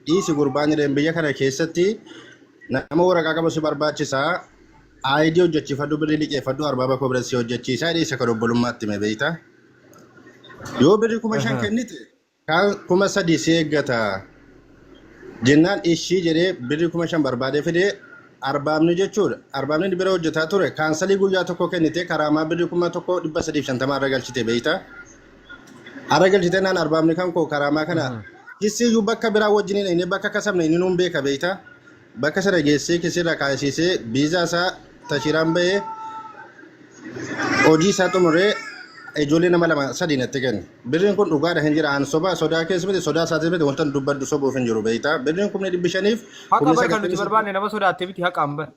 Dhiisi gurbaan jedheen biyya kana keessatti nama waraqaa qabu si barbaachisa. ID hojjechiifadhu birrii liqeeffadhu arbaaba koo bira si hojjechiisaa jedhee isa kan obbolummaatti hime beektaa. Yoo birrii 5,000 kennite kaan 3,000 si eeggata. Jennaan ishii jedhee birrii 5,000 barbaadee fidee arbaabni jechuudha. Arbaabni inni bira hojjetaa ture kaansalii guyyaa tokko kennite karaamaa birrii 1,350 irra galchite beektaa. Har'a galchite naan arbaabni kan koo karaamaa kana kisiyyuu bakka biraa wajjin inni bakka kasabne inni nuun beeka beektaa. Bakka sana geessee kisirra kaayisiisee viizaa isaa tashiiraan bahee hojii isaa xumuree ijoollee nama lama sadii natti kenne. Birriin kun dhugaadha hin jira. An soba sodaa keessa miti sodaa isaatis miti wanta dubbadhu sobuuf hin jiru beektaa. Birriin 500,000f Haqa kumni bar kan nuti sagaltamii saddeet barbaanne nama sodaatte miti haqaan bar.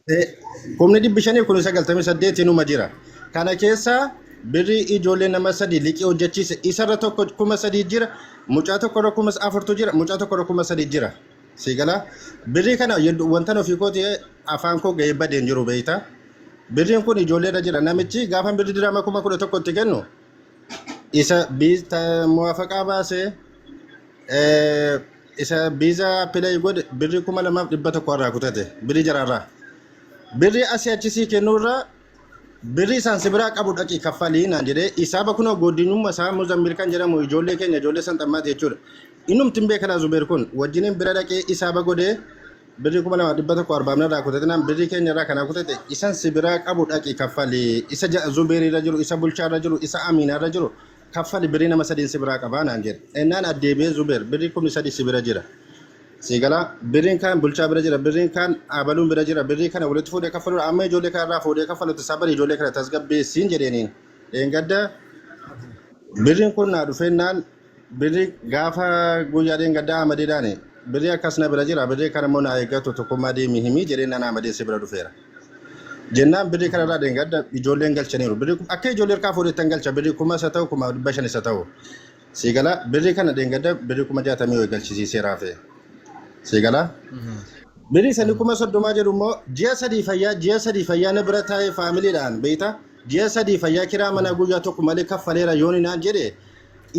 500,000f kumni 98 numa jira. Kana keessa birrii ijoollee nama sadii liqii hojjechiise isarra tokko 3,000 jira. Mucaa tokkorra 4,000tu jira. Mucaa tokkorra 3,000 jira. Sii galaa? Birrii kana wantan ofii kooti afaan koo ga'ee badeen jiru beektaa. Birriin kun ijoollee irra jira. Namichi gaafa birrii dirama 11,000 itti kennu isa muwaafaqaa baasee isa biizaa appilay godhe birrii 2,100 irraa kutate birrii jaraarraa. Birrii asii achi sii kennuurraa Birrii isaan si biraa qabu dhaqii kaffalii naan jedhee isaaba kunoo goodinyumma isaa Muzammil kan jedhamu ijoollee keenya ijoollee san xammaati jechuudha. Innumti hin beekanaa Zubeer kun wajjiniin bira dhaqee isaaba godhee birrii 2,100 arbaamna irraa kutate naan birrii keenya irraa kanaa kutate isan si biraa qabu dhaqii kaffalii isa Zubeer irra jiru isa bulchaa irra jiru isa Amiinaa irra jiru kaffali birrii nama sadiin si biraa qabaa naan jedhe. Ennaan addeebi'ee Zubeer birrii 3,000 si bira jira. Sii galaa birriin kaan bulchaa bira jira birriin kaan abaluun bira jira birrii kana walitti fuudhee kaffaluudha amma ijoollee kana irraa fuudhee kaffaluutti isaa bari ijoollee kana tasgabbeessiin jedheeniin dheengadda birriin kun naa dhufeennaan birrii gaafa guyyaa dheengaddaa amadeedhaani birrii akkas na bira jira birrii kana immoo naa eeggatu tokkummaa deemii himii jedheen naan amadee si bira dhufeera. Jennaan birrii kana irraa dheengadda ijoolleen galchaniiru birrii akka ijoollee harkaa fuudhettan galcha birrii kuma isa ta'u 500,000 isa ta'u. Sii galaa birrii kana dheengadda birrii 60,000 wayi galchisiisee raafee. Sii galaa. Birrii sanii 30,000 jedhu immoo ji'a sadii fayyaa ji'a sadii fayyaa na bira taa'ee faamiliidhaan beekta ji'a sadii fayyaa kiraa manaa guyyaa tokko malee kaffaleera yooni naan jedhe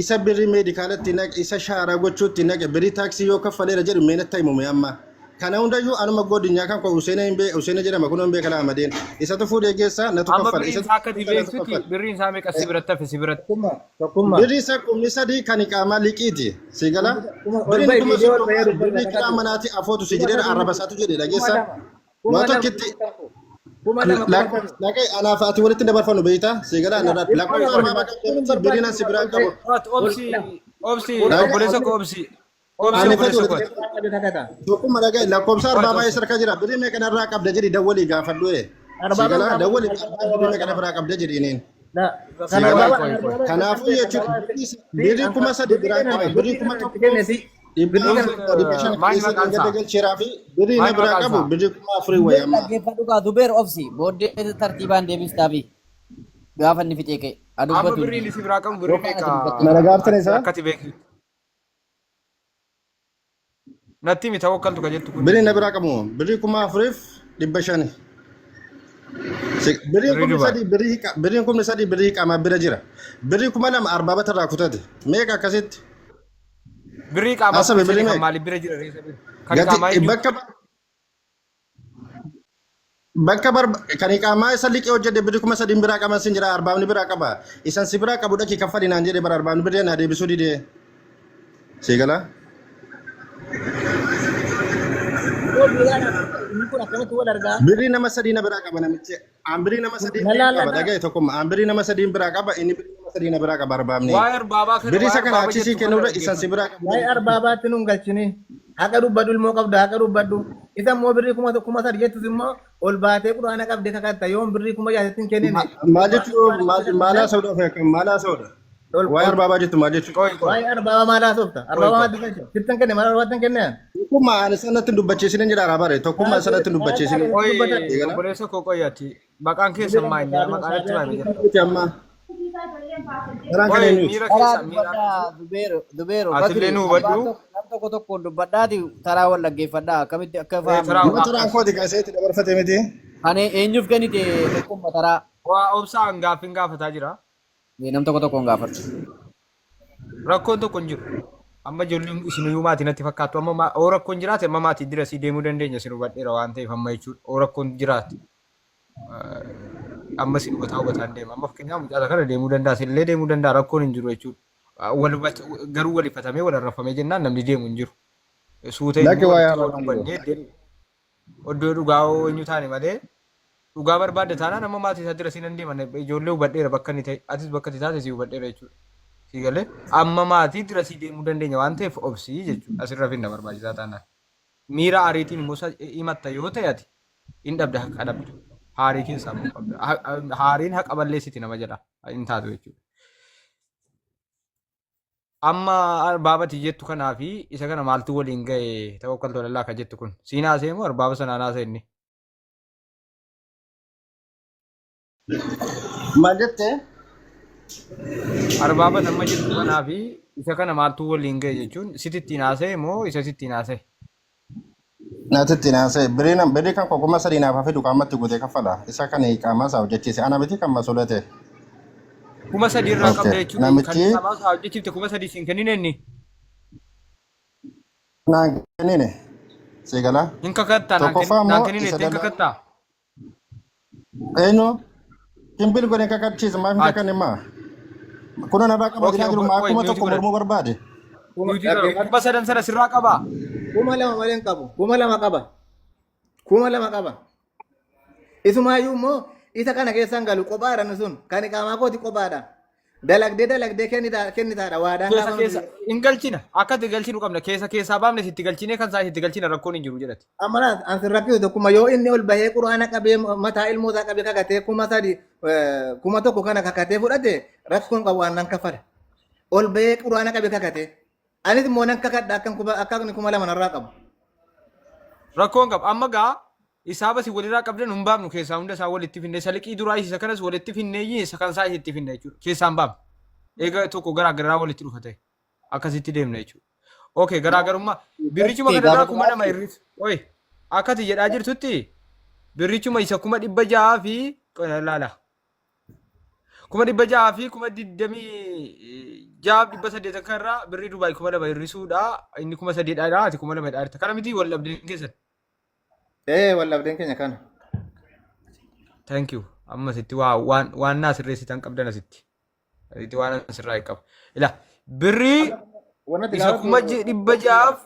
isa birrii meedikaalatti naqe isa shaaraa gochuutti naqe birrii taaksii yoo kaffaleera jedhu mee natti himume amma. Kana hundayyuu anuma godinyaa kan koo Useena hin bee Useena jedhama kunoo hin beekala Amadeen isatu fuudhee geessa natu Amma kaffala birriin isatu isaa akka ati natu beektutti kaffala. birriin isaa meeqa si biratti hafe si biratti. Tokkummaa. Tokkummaa. Birrii isa kumni 3 kan iqaamaa liqiiti. Si gala? Kuma ol Birriin bahi kuma viidiyoo ol soddoma bahee dubbadha birrii kiraa kakatu. manaati afootu si Kuma jedheera sadii arraba miti. isaatu jedhe Kuma dhageessa. lama. Kuma Waa lama tokkitti birrii kan koo. 2,000 3,000. laqee anaaf ati walitti dabarfannu beektaa? Si gala Ila anarraa ilmoo lakkoofsa lama arbaaba kun qabda miti birriin barbaachisu an si biraa ol qabu. bahee. Ot Ol obsi ila. obsi Dhaqee obboleessa koo obsi obsi ani fedhu obboleessa koo walitti ati. Qabde kakata. Tokkumma dhaga'i lakkoofsa Ot arbaabaa obsi. eessa harka jira birrii meeqa narraa qabda jedhi dawwalii gaafadhu ee. Si Arbaaba galaa irraa dawwalii qabdu abbaan birrii meeqa narraa qabda jedhiiniin. La Si kan Qoy galaa arbaaba qoy kan qoy. arbaaba kanaafuu kan jechuudha arbaaba birrii si 3,000 birrii biraan kana qaba birrii birrii kuma kana itti tokkoof kenne si dhibba birrii Obsi kana afur dhibba shan maal keessa maqaan dheengadda isaa? galcheeraa fi birrii na Maal biraa maqaan qabu isaa? birrii 4,000 wayi Zubeer amma. dhaggeeffadhu kaa Zubeer obsi booddee tartiibaan deebistaafi gaafa inni fixee ka'e haa Amma dubbatu birriin inni si biraa qabu birrii yookaan meeqa ati dubbatte. Na dhagaartan ati isaa akka ati beektu? Natti himi tawakkaltu ka jettu kun. Birrii na biraa qabu birrii 4,500. Birriin Birrii kumni Dubaay. sadii birrii birriin kumni 3 birrii qaamaa bira jira. Birrii 2,000 arbaabata irraa kutate. Meeqa akkasitti? Birrii qaamaa Asabe kumni birrii sadii kan meeqa? maaliif bira jira reessa bira? Kan Gati qaamaa eenyu? bakka bakka barba kan iqaamaa isa liqii hojjedhe birrii 3,000 biraa qaban sin jira arbaabni biraa qaba. Isan si biraa qabu dhaqii kaffali naan jedhe bara arbaabni birrii naa deebisuu didee. Sii galaa? Yoo biiraan inni kun akkamatti wal argaa? Birrii nama sadii na biraa qaba namichi. Aan birrii nama sadii Na biraa qaba laallata. dhagaye tokkummaa. Aan birrii nama sadii biraa qaba inni birrii nama sadii na biraa qaba arbaabni. Waa'ee arbaabaa kana Birrii waa'ee isa kana arbaaba achi sii jettu kana kennuurra isan si dhaggeeffadhu. biraa qabu Waa'ee dhaqii. arbaabaatti nun galchini. Haqa dubbadhu ilmoo qabda haqa dubbadhu. Isa immoo birrii kuma 3 jettus immoo ol baatee quraana qabde kakatta yoon birrii 6,000tti hin kennine. Maal Ol baatee jechuu quraana qabde maal maal kakattan haasa'uudha of eeggan maal haasa'uudha? ol Waa'ee ol arbaabaa jettu maal jechuu? Qoy qoy. waa'ee arbaabaa maal haasofta? Qoy Arbaabaa qoy. maaltu galcha? Sitti hin kenne maal arbaabatti hin kenne? Tokkummaa ani sanatti hin dubbachiisinin jedha araabare tokkummaa Maal sanatti hin maal dubbachiisinin. taate Qoy dubbatan? Eegala. obboleessa koo qoy ati maqaan keessan maa inni maqaan itti maame jira. Miti amma. Karaan kan Qoy eenyuti? miira Taraa keessa miira dubbadhaa Zubeero Zubeero atillee Bakri nu abbaan hubadhu. tokko nam tokko tokkoon dubbadhaati taraa wal dhaggeeffadhaa akkamitti akka Ee fahamnu taraa Nama taraan akkas. kooti kan iseetti dabarfate miti. Ani eenyuuf kennite tokkumma taraa Waa obsaan gaaffiin gaafataa jira. Mee nam tokko tokkoon gaafadhu. Rakkoon tokko hin jiru. Amma ijoolleen isiniyyuu maatii natti fakkaattu. Amma oo rakkoon jiraate amma maatii dirasii deemuu dandeenya isin hubadheera waan ta'eef amma jechuudha. Oo rakkoon jiraate amma isin hubataa hubataan deema. Amma fakkeenyaaf mucaa kana deemuu danda'a isinillee deemuu danda'a rakkoon hin jiru jechuudha. Wal garuu wal ifatamee wal arrafamee jennaan namni deemu hin jiru. Suuta Lakki immoo waa'ee walitti yoo haaraan jiru. dubbannee oddoo dhugaa eenyu taane malee dhugaa barbaadda taanaan amma maatii isaa dira siin deeman ijoollee hubadheera bakka inni ta'e atis bakka itti taate si hubadheera jechuudha. Si galee amma maatii dira sii deemuu dandeenya waan ta'eef obsii jechuudha asirra finna barbaachisaa taanaan. Miira aariitiin immoo himatta yoo ta'e ati hin dhabda haqa dhabda. Haarii keessaa immoo qabda. Haariin haqa balleessiti nama jedha hin taatu jechuudha. Amma arbaabati jettu kanaa fi isa kana maaltu waliin ga'e tawakkaltu alallaa ka jettu kun siin haasa'e moo arbaaba sanaan haasa'e inni? Maal jettee? Arbaaba amma jettu kanaa fi isa kana maaltu waliin ga'e jechuun sitti ittiin haasa'e moo isa sitti ittiin haasa'e? Naatti ittiin haasa'e. Birrii kan koo 3000 naaf hafe qaamatti guutee kaffala. Isa kan qaamaa isaa hojjechiise. Ana miti kan masolate. 3000 irraa qabda jechuun kan Namichi qaamaa isaa hojjechiifte 3000 siin kennine inni. Naan kennine. Si galaa? Hin kakattaa naan Tokkoffaa naan immoo kennine isa jettee hin dhala. kakattaa? Eenyu? Kimbil godhe kakachiisa maaf hin Ati. kakanne maa? Kun narraa qaba Okay, jedhaa jiru maa qoy kuma mute tokko godhadhu. mormuu barbaade. Mute godhadhu. 3000 sana sirraa qabaa? 2000 malee hin qabu. 2000 qaba. 2000 qaba. Isumaayyuu immoo isa kana keessan galu kophaadha inni sun. Kan iqaamaa kooti kophaadha. Dalagdee dalagdee kennitaadha waadaan Keessa gaafa nuti. keessa hin galchina. Akka itti galchinu qabna. Keessa keessaa baafne sitti galchine kan isaa sitti galchina rakkoon hin jiru jedhati. Amma laat an sin rakkisu tokkuma yoo inni ol bahee quraana qabee mataa ilmoo isaa qabee kakatee 3000 1000 kana kakatee fudhate rakkoon qabu waan nan kaffala. Ol bahee quraana qabee kakatee. Anis immoo nan kakadha akkan kuma akka inni 2000 narraa qabu. Rakkoon qabu. Amma gaa isaa basi walirraa qabdan hin baafnu keessaa hunda isaa walitti finne isa liqii duraa isa kanas walitti finne isa kan isaa itti finne jechuudha. Keessaa hin baafnu. Eega tokko garaa garaa walitti dhufa ta'e. Akkasitti deemna jechuudha. Okay, garaagarummaa birrichuma Irratti kanarraa gaafa 2000 duraatti hir'is. Oi, akkati jedhaa jirtutti birrichuma isa 600,000 fi laala. 600,000 fi 26,800 akka irraa birrii Dubaay 2000 hir'isuudha. Inni 3000 dha, ati 2000 dha jirta. Kana miti wal dhabdeen keessan. Ee wal dhabdeen keenya kana. Thank you. Amma sitti waa waan waan naa sirreessitan qabdan asitti. Asitti waan asirraa hin qabu. Ila birrii Wanti isa gaafatu 600,000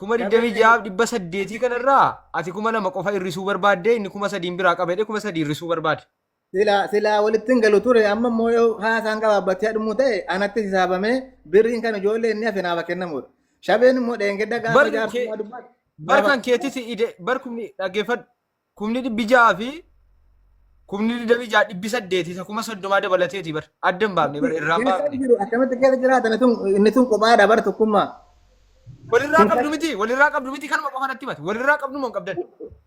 26,800 kanarraa ati 2000 qofa hir'isuu barbaadde inni 3000 biraa qabedhe 3000 hir'isuu barbaade. Silaa silaa walitti hin galu ture amma immoo yoo haasaan gabaabbatee dhumuu ta'e anatti hisaabamee birriin kan ijoollee inni hafe naaf kennamudha. Shabeen immoo dheengadda gaafa Bar kee jaarsummaa dubbatu bar gaafa kan keetis ide bar kumni dhaggeeffadhu 600,000 fi 26,800 isa 30,000 dabalateeti bar adda hin baafne bar irraa hin keessa baafne. jiru akkamitti keessa jiraatan inni sun kophaadha bar tokkummaa. Walirraa qabdu miti walirraa qabdu miti kanuma qofa natti himate walirraa qabdu moo hin qabdan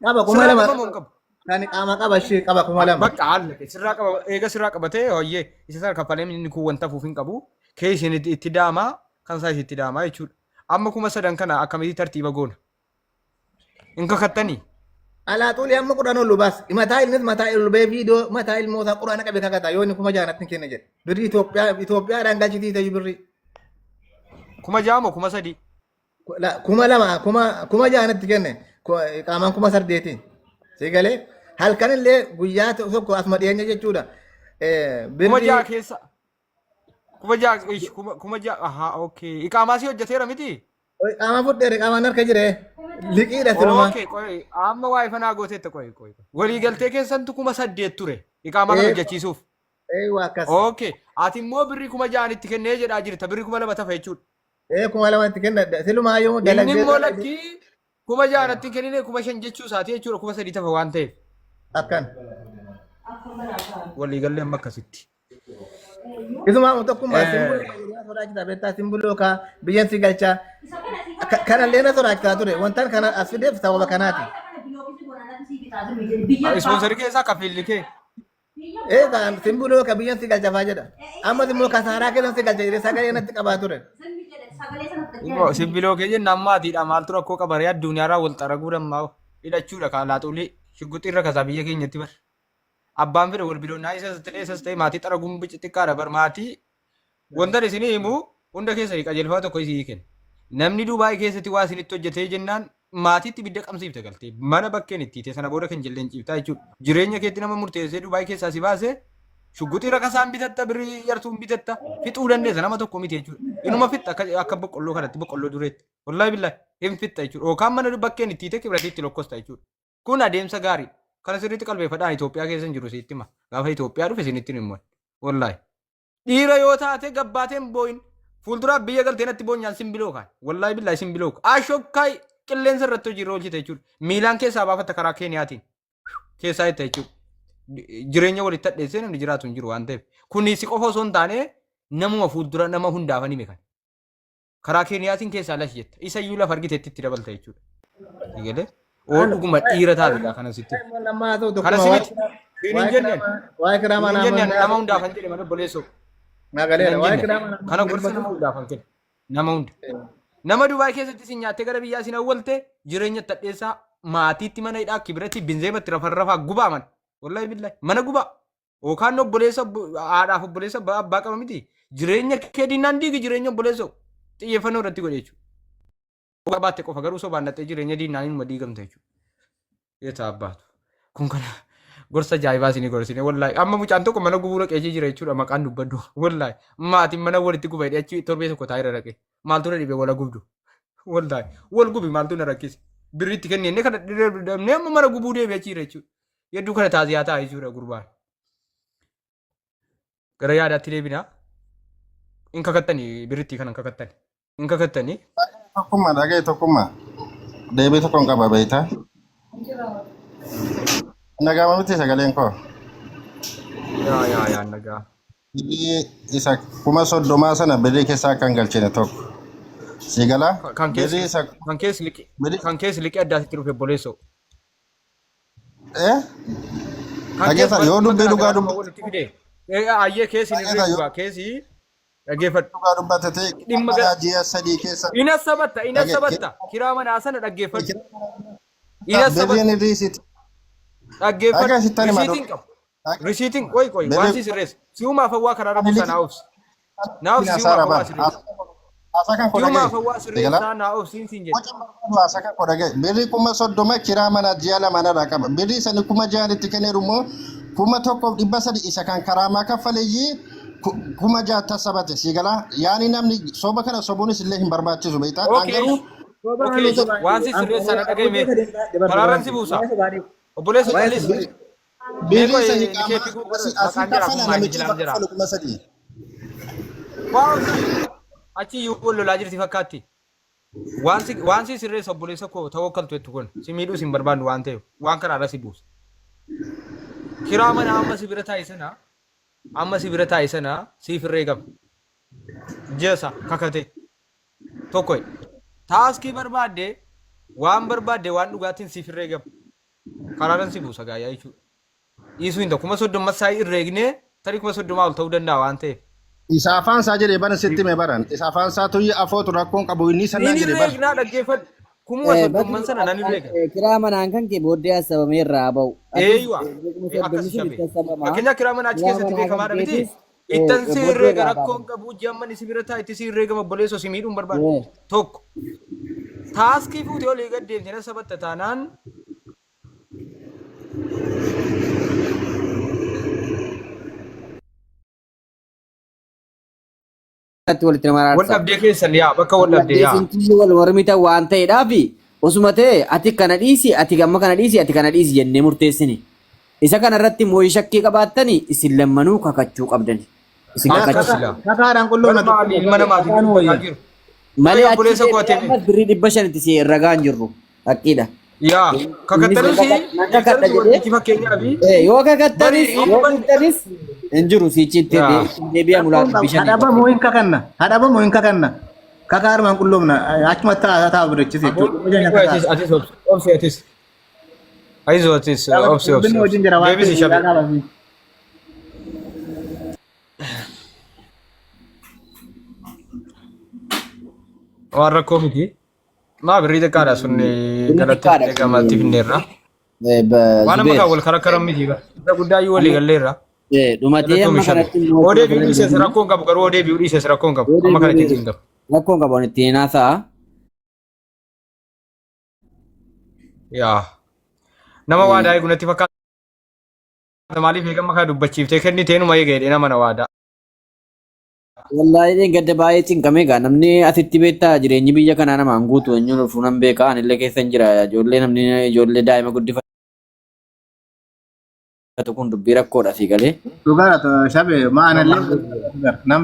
Qaba kuma sirraa lama qaba moo hin qabu. kan qaama qaba ishee qaba 2000. Bakka haala kee sirraa qaba eega sirraa qabatee hoyyee isa sana kaffalee inni kun wanta fuuf hin qabu kee isin itti daamaa kan isaa itti daamaa jechuudha. Amma 3000 kana akkamitti tartiiba goona? Hin kakattanii? Alaa xuulii amma 10 ol baas. Mataa innis mataa ol ba'ee viidiyoo mataa ilmoo isaa quraana qabe kakata yoo inni 6000 natti hin kenne jedhe. Birrii Itoophiyaa Itoophiyaadhaan galchitii ta'uu birrii. 6000 moo 3000? 2000 6000 natti kenne qaamaan 8000. Si galee halkan illee guyyaa tokko asuma dhiyeenya jechuudha. Kuma Birrii ja'a keessa 6000 ish 6000 ahaa okay iqaamaa si hojjeteera miti? Qaama fudheere qaamaan harka jire liqiidha silumaa. Okay qoy amma waa'ee fanaa gooteetta qoy qoy walii galtee keessantu 8000 ture iqaamaa kana hojjechiisuuf. Eewwa akkas. Okay ati immoo birrii 6000 itti kennee jedhaa jirta birrii 2000 tafa jechuudha. Ee 2000 itti kenna silumaa yoo Inni dalagdee immoo lakkii 6000 natti hin kennine 5000 jechuu isaati jechuudha 3000 tafa waan ta'eef. Akkan. Walii gallee amma akkasitti. Isuma tokkummaa simbuloo kan sodaachisaa beektaa simbuloo kaa biyyan si galchaa kanallee na sodaachisaa ture wantaan kana as fideef sababa kanaati. Ispoonsarii keessaa kafiilli kee. Ee kan simbuloo ka biyyan si galcha faa jedha. Ammas immoo kasaaraa keessan si galcha jedhee sagalee natti qabaa ture. Simbuloo kee jennaan maatiidha maaltu rakkoo qaba ree addunyaarraa wal xaraguu dammaa hidhachuudha kaa laaxuulii shugguxii irra kasaa biyya keenyatti bar. Abbaan fedhe wal biloonnaa isas ta'e isas ta'e maatii xaraguun bici xiqqaadha bar maatii wanta isinii himu Hunda keessanii qajeelfama tokko isii kenna. Namni Dubaay keessatti waa isinitti hojjetee jennaan maatiitti ibidda qabsiifte galtee mana bakkeen itti hiite sana booda kan jalleen ciiftaa jechuudha. Jireenya keetti nama murteessee Dubaay keessaa si baase shugguxii rakasaan bitatta, birrii yartuun bitatta, fixuu dandeessa, nama tokko miti jechuudha. Inuma fixxa akka boqqolloo kanatti, boqqolloo dureetti. Wallaahi billaahi hin fixxa jechuudha. Yookaan mana bakkeen itti hiite kibratiitti itti lokkosta jechuudha. Kun adeemsa gaariidha. Kana sirriitti qalbeeffadhaan Itoophiyaa keessa hin jiru sitti hima. Gaafa Itoophiyaa dhufe isinitti hin himu. Wallaahi. Dhiira yoo taate gabbaatee hin boo'in. Fuulduraaf biyya galtee natti boonyaan sin biloo kaan. Wallaahi billaahi sin biloo. Ashokkaay qilleensa irratti hojiirra oolchite jechuudha. Miilaan keessaa baafatta karaa Keeniyaatiin. Keessaa jetta jechuudha. Jireenya walitti hadheessee namni jiraatu hin jiru waan ta'eef. Kuni si qofa osoo hin taane namuma fuuldura nama hundaafan hime kana. Karaa Keeniyaatiin keessaa lash jetta. Isa iyyuu lafa argitetti itti dabalta jechuudha. Egalee oo dhuguma dhiira taatedha kana sitti. Kana si miti. Siin hin jenneen. Waa'ee kiraamaa Siin hin jenneen nama nama hundaafan jedhe malee obboleessoo. naa galeera. Hin Waa'ee jenne. kiraamaa nama Kana gorsa nama hundaafan kenna. Nama hunda. Nama Dubaay keessatti sin nyaattee gara biyyaa sin awwalte jireenya itti hadheessaa maatiitti mana hidhaa kibiratti binzeematti rafarrafaa gubaa mana. Wallahi billahi mana gubaa. Yookaan obboleessa haadhaaf obboleessa abbaa qaba miti. Jireenya kee diinaan diigi jireenya obboleessa xiyyeeffannoo irratti godhe jechuudha. Qabaatte qofa garuu sobaan dhattee jireenya diinaan inuma diigamta jechuudha. Yeeta abbaatu. Kun kana gorsa ajaa'ibaa isinii gorsine wallaahi. Amma mucaan tokko mana gubuu dhaqee jira jechuudha maqaan dubbadhu wallaahi. Maatiin mana walitti guba jedhee achi torbee tokko taa'ee dhaqe. Maaltu na dhibe wala gubdu. Wallaahi wal gubi maaltu na rakkise. Birriitti kennee kana dhabnee amma mana gubuu deebi'ee achi jira jechuudha. Hedduu kana taaziyaa ta'a jechuudha gurbaan. Gara yaadaatti deebinaa. Hin kakattanii birrittii kana hin kakattani. Hin kakattanii. Tokkummaa dhagaye tokkummaa. Deebii tokko hin qaba beektaa. Nagaama miti sagaleen koo. Yaa yaa yaa nagaa. Birrii isa 30,000 sana birrii keessaa akka hin galchine tokko. Si galaa? Kan keessa Birrii isa kan keessa liqii birrii kan keessa liqii addaa sitti dhufe obboleessoo. eh Kan keessa Dhageeffadhu yoo dhimma dubbii garaa dhugaa garaa dubbate walitti fide. Ayyee keessi ni dhageeffadhu yoo dhugaa keessi dhaggeeffadhu. dhugaa dubbate ta'e Dhimma manaa gara ji'a 3 keessa ina sabatta ina dhage sabatta kiraa manaa sana dhaggeeffadhu. Ina sabatta birriin irriisiti. dhaggeeffadhu. Dhagaa sitti hima Risiitiin qabu. Risiitiin qoy qoy waan birrii si sirreessa. Si'umaaf hawwaa karaa ani rabuusaa liqii naa obsi. Naa obsi si'umaaf asaara hawwaa bara. sirreessa. Haasaa kan koo dhaga'i. Si'umaaf hawwaa Eegala. sirreessaa naa obsiin siin jedhe. Waca barbaadu haasaa kan koo dhaga'i. Birrii 30,000 kiraa manaa ji'a 2 narraa qaba. Birrii sani 6,000 itti kenneeru immoo 1,300 isa kan karaamaa kaffaleeyyii 6,000 tasabate sii galaa. Yaani namni soba kana sobuunis illee hin barbaachisu beektaa. An Okay. garuu Okay. Waan si sirreessaa na dhaga'i mee. Karaarran si buusa. Obboleessa Waa'ee callis. Mee birrii qoy isa likeetti hiqaamaa guutuu asii maqaan jira kun kaffala maayikii namichi jilaan irra jira. kaffalu 3,000. Waa achi iyyuu wal lolaa jirti fakkaatti. Waan si sirreessa obboleessa koo tawakkaltu jettu kun si miidhuus hin barbaannu waan ta'eef waan kana irra si buusa. Kiraa mana amma si bira taa'e sana amma si bira taa'e sana siif irra eegama. Ji'a isaa kakatee tokko taaskii barbaadde waan barbaadde waan dhugaatiin siif irra eegama. Karaarran si buusa gaayyaa jechuudha. Dhiisuu hin ta'u. 30,000 isaa irra eegnee tarii 30,000 ol ta'uu danda'a waan ta'eef. Isa afaan isaa jedhee bara sitti hime baran. Isa afaan isaa tuyyi afootu rakkoon qabu inni Niin sannaan jedhe irra bara. eegnaa dhaggeeffadhu. 30,000 Bakri sana nan irra eega. Kiraa manaan kan kee booddee haasawamee irraa ba'u. Atis Eeyyuwa. kuma Akkas soddomni sun shafe. itti haasawama. Fakkeenyaaf kiraa manaa achi Kiraa keessatti manaa kan beekamaadha miti. keetis Ittan si booddee herreega irraa rakkoon baafama. qabu ji'amman si bira taa'e itti si herreegama obboleessoo si miidhuun barbaadu. Eh. Tokko. Taaskii fuutee olii gad deemte na sabatta taanaan Irratti walitti nama Wal araarsa. dhabdee keessan yaa bakka wal dhabdee yaa. Isin wal mormitan waan ta'eedhaaf osuma ta'e ati kana dhiisi ati amma kana dhiisi ati kana dhiisi jennee murteessine. Isa kana irratti mooyii shakkii qabaattani isin lammanuu kakachuu qabdani. Isin Akkas kakachiisa. silaa. Kakaadhaan qulloomna Bar maali ilma namaatiin Kakaan dubbataa wayya. jiru. Malee Qoy achi obboleessa koo deebi'ee ati ammas birrii 500tti si herregaa hin jirru. Haqqiidha. Yaa Innis kakattanusi nan kakadha hiiktanusi jedhee wantichi fakkeenyaaf yoo bari kakattanis inni yoo ban dhiiftanis hin jiru siichi itti yaa deebi'amu laa Rakkoon qabu. 500 Hadhabamu hin kakanna. Hadhabamu hin kakanna. Kakaa armaan qulloomna. Achuma taa'aa taa'aa birichise aboo jechuudha. Hojii qoy kakaa. atis atis obsi obsi atis ayizo atis obsi obsi Dubbiin obsi hojiin jira waan deebisi ta'eef shabe ulaagaa baasii. Waan rakkoo miti. Maa birrii xiqqaadha sun Birrii galatti xiqqaadha finnee gamatti finneerra. Waan amma Zubeer. kan wal karakkaran miti. Irra guddaa iyyuu walii galleerra. Dhumatee Galatoomi amma shabe. kanatti immoo Odee bi'uu dhiises rakkoo hin qabu garuu odee bi'uu dhiises rakkoo hin qabu. Amma kana keessa hin qabu. Rakkoon qabu ani ittiin haasa'a. Yaa. Nama waadaa eegu natti fakkaata. Maaliif eegamma kana dubbachiiftee kennitee numa eega jedhee nama na waadaa. Wallaahi gadda baay'ee cinqamee egaa namni asitti beektaa jireenyi biyya kanaa namaan guutu eenyuun dhufuu nan beeka anillee keessa hin jira ijoollee namni ijoollee daa'ima guddifatu kun dubbii rakkoodha sii galee. Dhugaadha shabe ma'anallee nam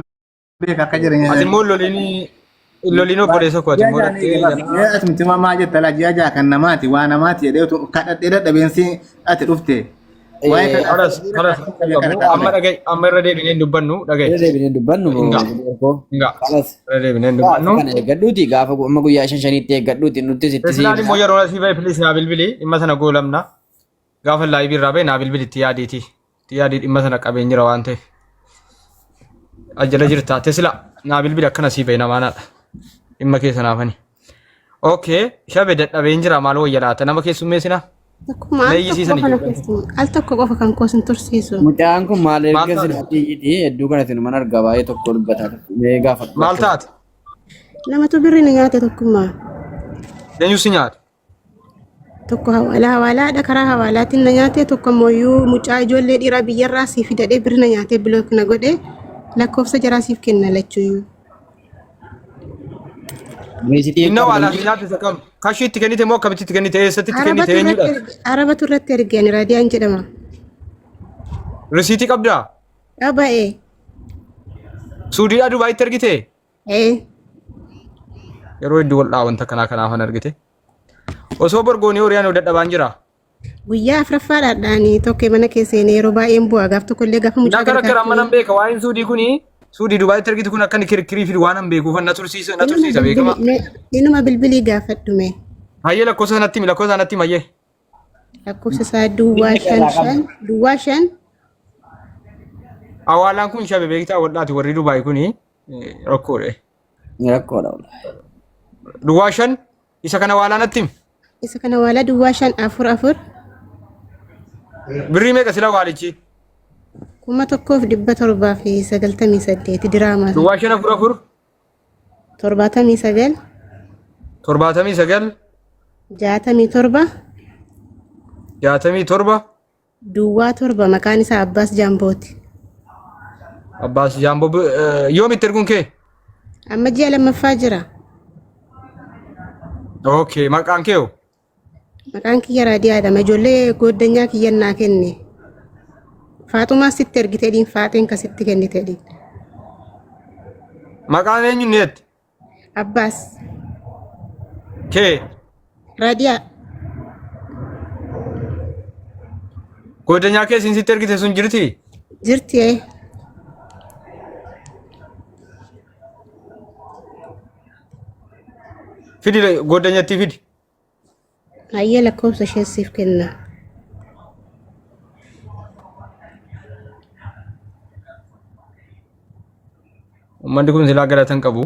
beeka akka jireenya. Ati immoo loliin obboleessa koo ati immoo dhattee Ji'a atumti maa jetta laa ji'a ja'a kan namaati waa namaati jedhee utuu kadhadhee dadhabeensi ati dhufte. Waa'ee kana Kalas kalas amma dhagai amma irra deebinee hin dubbannu dhagai. Irra deebinee dubbannu Hingaa. koo. Hingaa. Kalas. Irra deebinee hin dubbannu. Kana eeggadhuuti gaafa amma guyyaa shan shaniitti eeggadhuuti nutti sitti Teslaan immoo yeroo asii ba'e please naa bilbili dhimma sana goolamna. Gaafa laayivii irraa ba'e naa bilbili itti yaadiiti. Itti yaadii dhimma sana qabeen jira waan ta'eef. Ajjala jirta. Tesla naa bilbili akkana sii ba'e namaanaadha. Dhimma keessa naafani. Okay, shabe dadhabeen jira maal wayya laata nama keessummeessina? Tokkummaa al tokko Leeyyisiisan qofa na ijoolleen. keessumaa. Al tokko qofa kan koo sin tursiisu. Mucaan kun maal Maal erga taate? silaatii iyyiti hedduu kana sinuman argaa baay'ee tokko dubbataa mee gaafadhu. Maal taate? Namatu birri na nyaate tokkummaa. Eenyu si nyaate? Tokko hawaalaa hawaalaadha karaa hawaalaatiin na nyaate tokko ammoo mucaa ijoollee dhiiraa biyyarraa siif fidadhee birri na nyaatee bilook na godhe lakkoofsa jaraa siif kenna lachuyyuu. Meesitii Inni hawaalaa si nyaate isa kam? Kashii itti kennite moo akkamitti itti kennite? Eessatti itti kennite? Arabatu Eenyudha? irratti arabatu irratti erge ani raadiyaan jedhama. Risiitii qabdaa? Dhaba'ee. Suudiidhaa Dubaayitti ergite? Ee. Yeroo hedduu wal dha'a wanta kanaa kanaafan argite. Osoo borgoonii horiyaan dadhabaan jira. Guyyaa afuraffaadhaan tokko mana keessa seenee yeroo baay'een bu'a gaaf tokko illee gaafa mucaa Na karakkara amma nan gargaartu. beeka waa'een suudii kuni suudii Dubaayitti ergitu kun akka inni kirkirii fidu waan hin beekuuf na tursiisa na tursiisa beekama. Inuma bilbilii gaafadhu mee. Hayyee lakkoofsa sanatti himi lakkoofsa sanatti himi hayyee. Lakkoofsa isaa duwwaa shan shan duwwaa shan Awaalaan kun shabe beektaa wal'aati warri Dubaay kuni rakkoodha. Rakkoodha wallaahi. Duwwaa shan isa kana awaalaa natti himi. Isa kana waalaa duwwaa shan afur afur Birrii meeqa sila waalichi? 1798 diraamaa Duwwaa shan afur afur 79 79 67 67 duwwaa torba maqaan isaa Abbaas Jaambooti. Abbaas Jaamboo yoomitti erguun kee? Amma ji'a lammaffaa jira. Okay, maqaan kee hoo? Maqaan kiyya Raadiyaadha. Ijoollee gooddanyaa kiyya naa kenne. Faaxumaa sitti ergite dhiin faaxeen ka sitti kennite dhiin. Maqaan eenyu inni jette? Abbaas. Kee Raadiyaa. Goddanyaa kee isin sitti ergite sun jirti? Jirti ee. Fidi goddanyattii fidi. Hayyee lakkoofsa ishee siif kenna. Uummanni kun silaa galata hin qabu.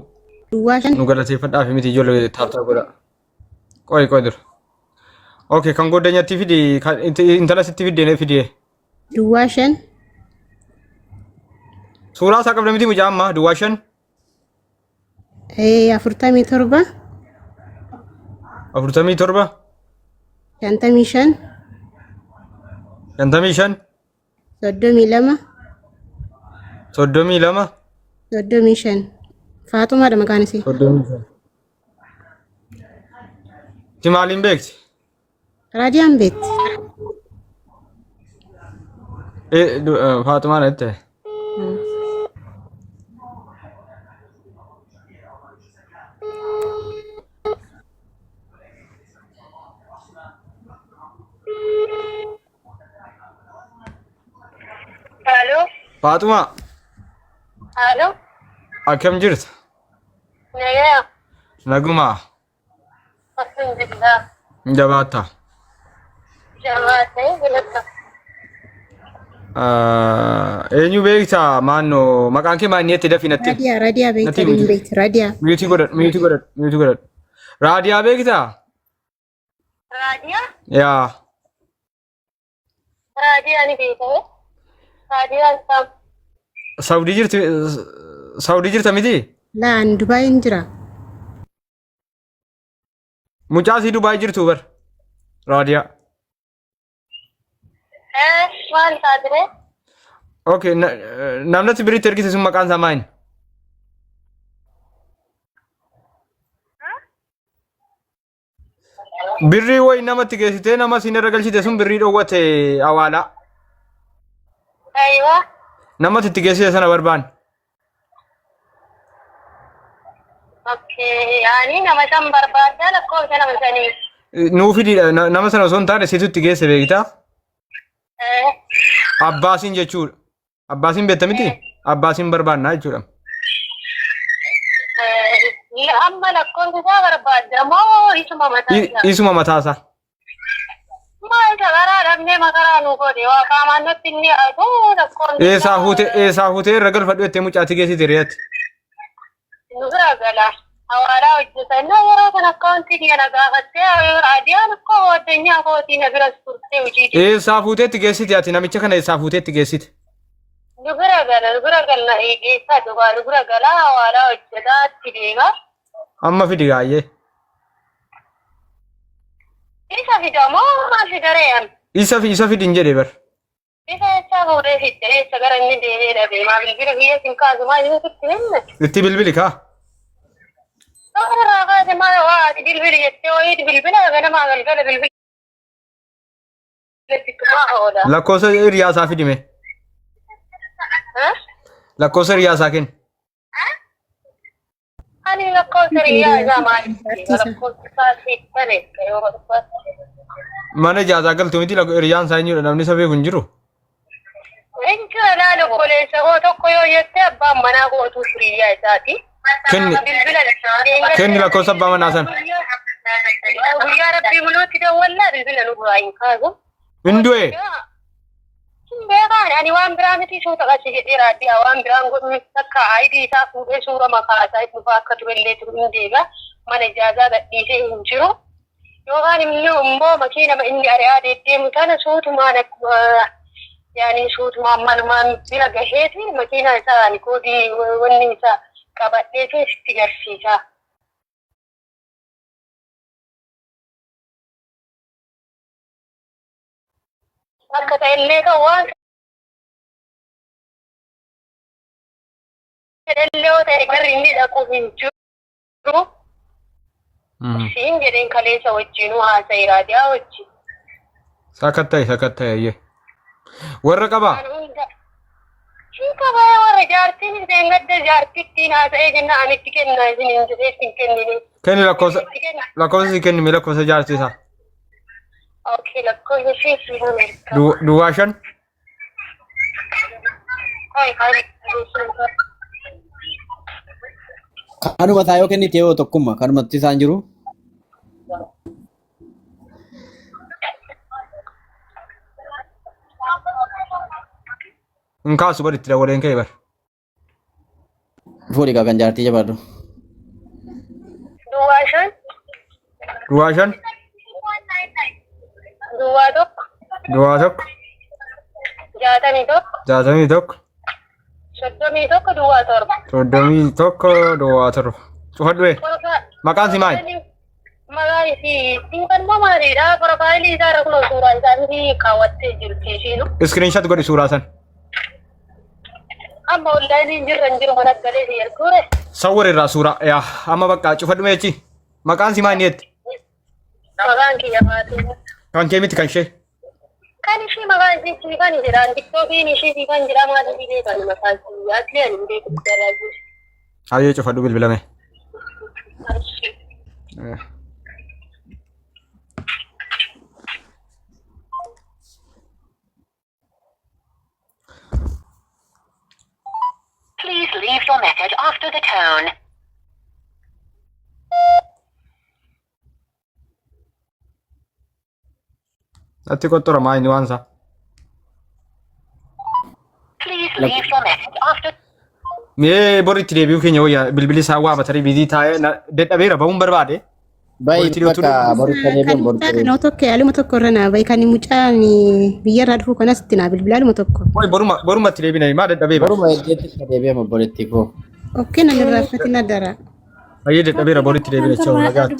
Duwwaa shan Nu galateeffadhaaf miti ijoollee taaptaa godha. Qoy qoy dura. Okay, kan goddanyattii fidi kan intala sitti fiddee fidee. Duwwaa shan Suuraa isaa qabda miti mucaa ammaa duwwaa shan 47 47 55 55 32 32 35 Faaxumaadha maqaan isii. 35. Ti maaliin beekti? Raadiyaan beekti. Faaxumaan jette. Halo, Faaxumaa halo, akkam jirta? nagaya, Nagumaa alhamdulillah, hin jabaattaa? jabaatee galata. Eenyu beektaa maannoo maqaan kee maal jette dafii natti himi. Raadiyaa raadiyaa Natti beekta himi. hin beekti raadiyaa. Miyuutii godhadhu miyuutii godhadhu miyuutii godhadhu. Raadiyaa beektaa? Raadiyaa? Yaa. Raadiyaa ni beekame. Saadiyaa isaa. Saawudii jirti Saawudii jirta miti? Laa ani Dubaayin jira. Mucaa sii Dubaay jirtu bar. Raadiyaa. Eh, maal taatire? Okay, namni ati biritti ergite sun maqaan isaa maali? Birrii wayi namatti geessitee nama siin irra galchite sun birrii dhoowwate awaalaa. Aywa. Namatti itti geessite sana barbaan. Okay. Ani nama san barbaadda lakkoofsa nama sanii. Nuu fidiidha. Nama sana osoo hin taane situ itti geesse beektaa? Eh. Abbaasiin jechuudha. Abbaasiin beekta miti? Abbaasiin barbaannaa jechuudha. Eh, amma lakkoofsa isaa barbaadda moo isuma mataa isaa? Isuma mataasaa. Maal isa karaa dhabnee makaraa nu godhe waa qaamaan nutti inni aduu lakkoofsa Eessaa fuutee irra galfadhu jettee mucaatti geessite re'atti. Nu bira gala. Hawaalaa hojjeta. Innoo yeroo sana akkaawuntii kiyya na gaafattee raadiyaan akkoo addunyaa kootii na bira turtee hojii deemte. Eessaa fuuteetti geessite ati namicha kana eessaa fuuteetti geessite? Nu bira gala, nu bira galna eegeessaa dhugaa nu bira gala hawaalaa hojjetaa itti deema. Amma fidi gaayyee. Isa fida moo maal fida re'an? Isa fidi hin jedhe bar. Isa eessaa fuudhee fidde eessa gara inni deemee dhabe maa bilbila kiyya sin kaasu maa inni sitti himne. Itti bilbili kaa. Toora irraa kaase maal waa ati bilbili jettee wayiiti bilbila ganamaa galgala bilbila itti tumaa oola. Lakkoofsa hiriyaa isaa fidi mee. Lakkoofsa hiriyaa isaa kenni. Ani lakkoofsa hiriyaa isaa maaliif lakkoofsa isaa siif bane yoo barbaadde. Mana ijaazaa galtu miti hiriyaan isaa eenyudha namni isa beeku hin jiru. Injira laala obboleessa koo tokko yoo jette abbaan manaa kootu hiriyaa isaati. Kenni. Bilbila Kenni lakkoofsa abbaa manaa sana. Guyyaa rabbii muluutti dawwallaa bilbila nurraa hin kaasu. Hin du'e. Hin beekaan ani waan biraa miti suuta qachi jedhee raaddiyaa waan biraan godhu takka ayidii isaa fuudhee suura makaa isaa dhufaa akka turellee turu hin deega mana ijaazaa gadhiisee hin jiru. Yookaan immoo makiinama inni ari'aa deddeemu tana suutumaan akkuma yaani suutumaan malumaan bira gaheeti makiinaa isaa ani koodii wanni isaa qabadheeti sitti garsiisa. Akka ta'ellee kan waan fedhellee yoo ta'e garri inni dhaqu hin jiru. Siin jedheen kaleessa wajjinuu haasa'e raadiyaa wajjin. Sakatta'i sakatta'i ayyee. Warra qabaa? Kan hunda. Hin qabaa warra jaartiin isheen gadda jaartittiin haasa'ee jenna ani itti kenna isin hin jedhee itti hin kennine. Kenni lakkoofsa Itti kenna. lakkoofsa si kenni mee lakkoofsa jaartii isaa. Okay, lakkoofsa ishee si hin erga. Duwwaa 5 Hai, hai. Kanuma isaa yoo kennite yoo tokkumma kanumatti isaan jiru. Hin kaasu bar itti dawwaleen ka'e bar. Fuudhi kaa kan jaartii jabaadhu. Duwwaa 5. Duwwaa 5. Duwwaa 1. Duwwaa 1. 61. 61. 31 duwwaa 7. 31 duwwaa 7. Cufadhu ee. Maqaan si maali? Maqaan isii Siinqan moo maalidha? Profaayilii isaa irra kunoo suuraa isaanii kaawwattee jirti ishiinu. Iskiriinshat godhi suuraa san. Amma onlaayinii hin jirre hin jiru mana galee si erguure. Sawwar irraa suuraa. Yaa amma bakka cufadhu meechi. Maqaan si maali jetti? Maqaan kiyya Faaxuma. Kan kee miti kan ishee. Kan ishii maqaan ishii Siifan jedhaan tiktookiin ishii Siifan jedhaa maal ishii beekan maqaa ishii asli ani hin beeku jalaa jiru. Hayyee cufadhu bilbilame. Please leave your message after the tone. Natti qoxxora maa inni waan isaa. Please leave your message after. Mee bor itti deebi'uu keenya wayya bilbilli isaa waa batarii biizii taa'ee dadhabeera ba'uun barbaade. Bayi Boritti dhiyootu bakka boritti Kan deebi'an mucaa boritti kana tokko haaluma tokko irra naa bahi kan mucaan biyyarraa dhufu kanas itti naa bilbila haaluma tokko. Qoy boruma borumatti deebina maa dadhabee bara. Boruma heddeetti itti deebi'ama obboleettii koo. Okkee nan irraanfatin adara. Baay'ee dadhabeera boritti deebina jechuudha nagaatti.